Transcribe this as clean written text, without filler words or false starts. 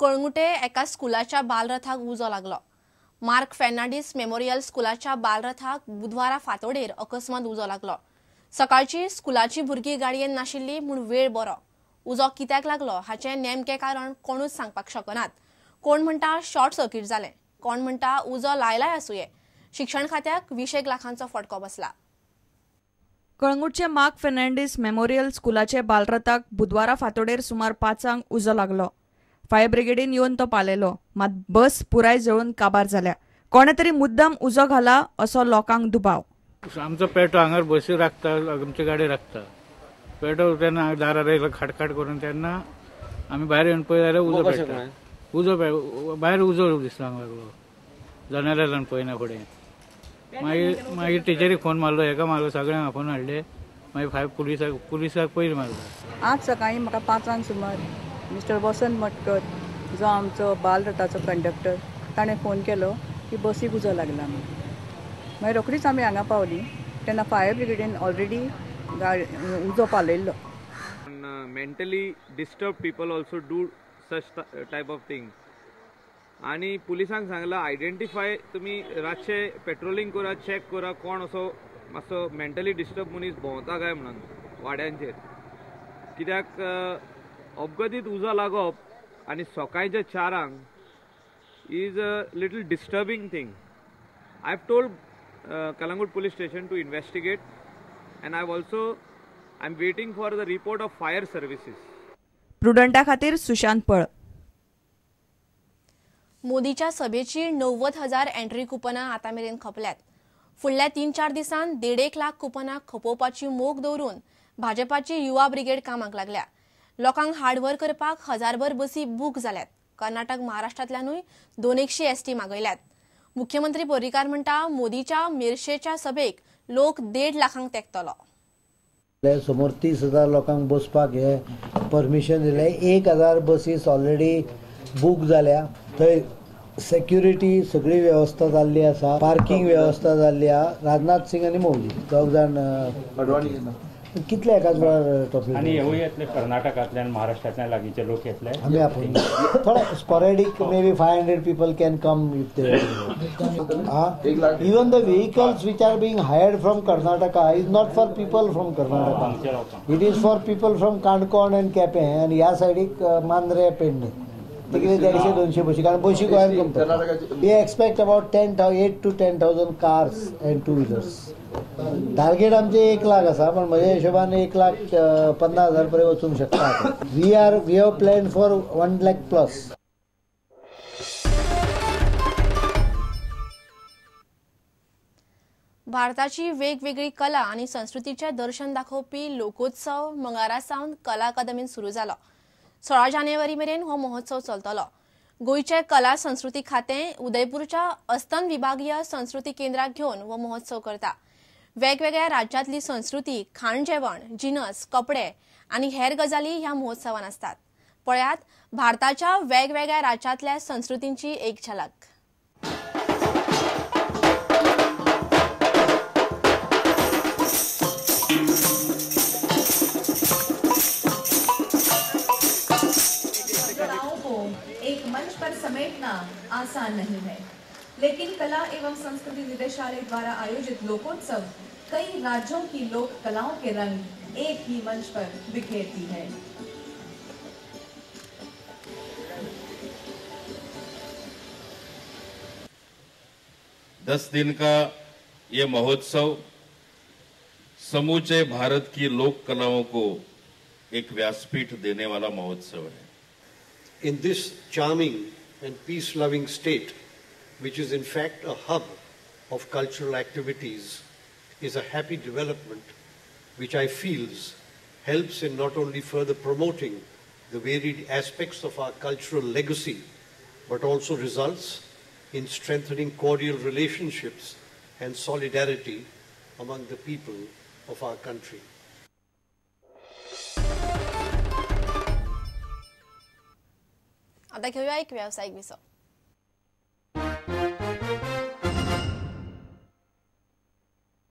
कळंगुटे एका स्कुलाच्या बालरथाक उजो लागलो. मार्क फेर्नांडीस मेमोरियल स्कुलाच्या बालरथाक बुधवारा फांतोडेर अकस्मात उजो लागलो. सकाळची स्कुलाची भुरगीं गाडयेन नाशिल्ली म्हूण वेळ बरो. उजो कित्याक लागलो हाचें नेमकें कारण कोणूच सांगपाक शकनात. कोण म्हणटा शॉर्ट सर्किट जालें, कोण म्हणटा उजो लायलाय आसुये. शिक्षण खात्याक 20 लाखांचो फटको बसला. कळंगूटचे मार्क फेर्नांडीस मेमोरियल स्कुलाचे बालरथाक बुधवारा फांतोडेर सुमार 5 उजो लागलो. फायर ब्रिगेडीन येवन तो पालयलो, मात बस पुराय जळून काबार जाल्या. कोणे तरी मुद्दाम उजो घाला असो लोकांक दुबाव. आमचो पेटो हांगार बसी राखता, आमची गाडी राखता. पेटो तेन्ना दारार येयलो खाटखाट करून, तेन्ना आमी भायर येवन पळय जाल्यार उजो पेट्टा. उजो भायर उजो दिसपाक लागलो. जनेलांतल्यान पळयना फुडें. मागीर मागीर टिचरीक फोन मारलो, हेका मारलो, सगळ्यांक फोन हाडले. मागीर फायर पुलिसाक पयलीं मारलो. आज सकाळीं म्हाका 5 सुमार मिस्टर वसंत मटकर जो आमचो बालरथाचो कंडक्टर ताणें फोन केलो की बसीक उजो लागला म्हणून. मागीर रोखडीच आमी हांगा पावली तेन्ना फायर ब्रिगेडीन ऑलरेडी गाडी उजो पालयल्लो. Mentally disturb people also do such type of things. आनी पुलिसांक सांगलां आयडेंटिफाय, तुमी रातचे पेट्रोलिंग करा, चॅक करा कोण असो मातसो मेंटली डिस्टर्ब मनीस भोंवता काय म्हणून वाड्यांचेर. कित्याक अपघातीत उजो लागप आनी सकाळच्या 4 is a little disturbing thing. I have told Calangute police station to investigate and I also I am waiting for the report of fire services. प्रुडंटा खातीर सुशांत पळ. मोदीच्या सभेची 90,000 एंट्री कुपनां आतां मेरेन खपल्यात. फुडल्या 3-4 दिसांत 1.5 लाख कुपनां खपोवपाची मोख दवरून भाजपाची युवा ब्रिगेड कामाक लागल्या. लोकांक हाडव्हर करपाक 1000 बसी बूक जाल्यात. कर्नाटक महाराष्ट्रांतल्यानूय 200 एसटी मागयल्यात. मुख्यमंत्री पर्रीकार म्हणटा मोदीच्या मिरशेच्या सभेक लोक 1.5 लाखांक तेंकतलो. समोर 30,000 लोकांक बसपाक हे परमिशन दिलें. 1,000 बसीस ऑलरेडी बूक जाल्या. थंय सेक्युरिटी सगळी वेवस्था जाल्ली आसा, पार्किंग वेवस्था जाल्ली आसा. राजनाथ सिंग आनी मोदी दोग जाण कितले एकाच वेळार टॉपिक आनी हेवूय येतले. कर्नाटकांतल्यान महाराष्ट्रांतल्यान लागींचे लोक येतले. आमी आपोवन थोडे sporadic maybe 500 people can come if they. Even the vehicles which are being hired from Karnataka is not for people from Karnataka, it is for people from Canacona and Quepem आनी ह्या सायडीक मांद्रे पेडणे तिकडे 150-200 बशी, कारण बशी गोंयांत कमता. We expect about 8 to 10,000 cars and two wheelers. Target आमचे 1 लाख आसा, पण म्हज्या हिशोबान 1,50,000 पर्यंत वचूंक शकता. We have plan for 1 lakh plus. भारताची वेगवेगळी कला आनी संस्कृतीचें दर्शन दाखोवपी लोकोत्सव मंगळारा सावन कला अकादमीन सुरू जालो. 16 जानेवारी मेरेन हो महोत्सव चलतलो. गोंयचे कला संस्कृती खातें उदयपूरच्या अस्तंत विभागीय संस्कृती केंद्राक घेवन हो महोत्सव करता. वेगवेगळ्या राज्यांतली संस्कृती, खाण जेवण, जिनस, कपडे आनी हेर गजाली ह्या महोत्सवान आसतात. पळयात भारताच्या वेगवेगळ्या राज्यांतल्या संस्कृतींची एक झलक. एक मंच पर समेटना आसान नहीं है, लेकिन कला एवं संस्कृति निदेशालय द्वारा आयोजित लोकोत्सव कई राज्यों की लोक कलाओं के रंग एक ही मंच पर बिखेरती है. दस दिन का ये महोत्सव समूचे भारत की लोक कलाओं को एक व्यासपीठ देने वाला महोत्सव है. In this charming and peace-loving state, which is in fact a hub of cultural activities, is a happy development which I feels helps in not only further promoting the varied aspects of our cultural legacy, but also results in strengthening cordial relationships and solidarity among the people of our country. आता घेऊया एक व्यावसायिक विसव.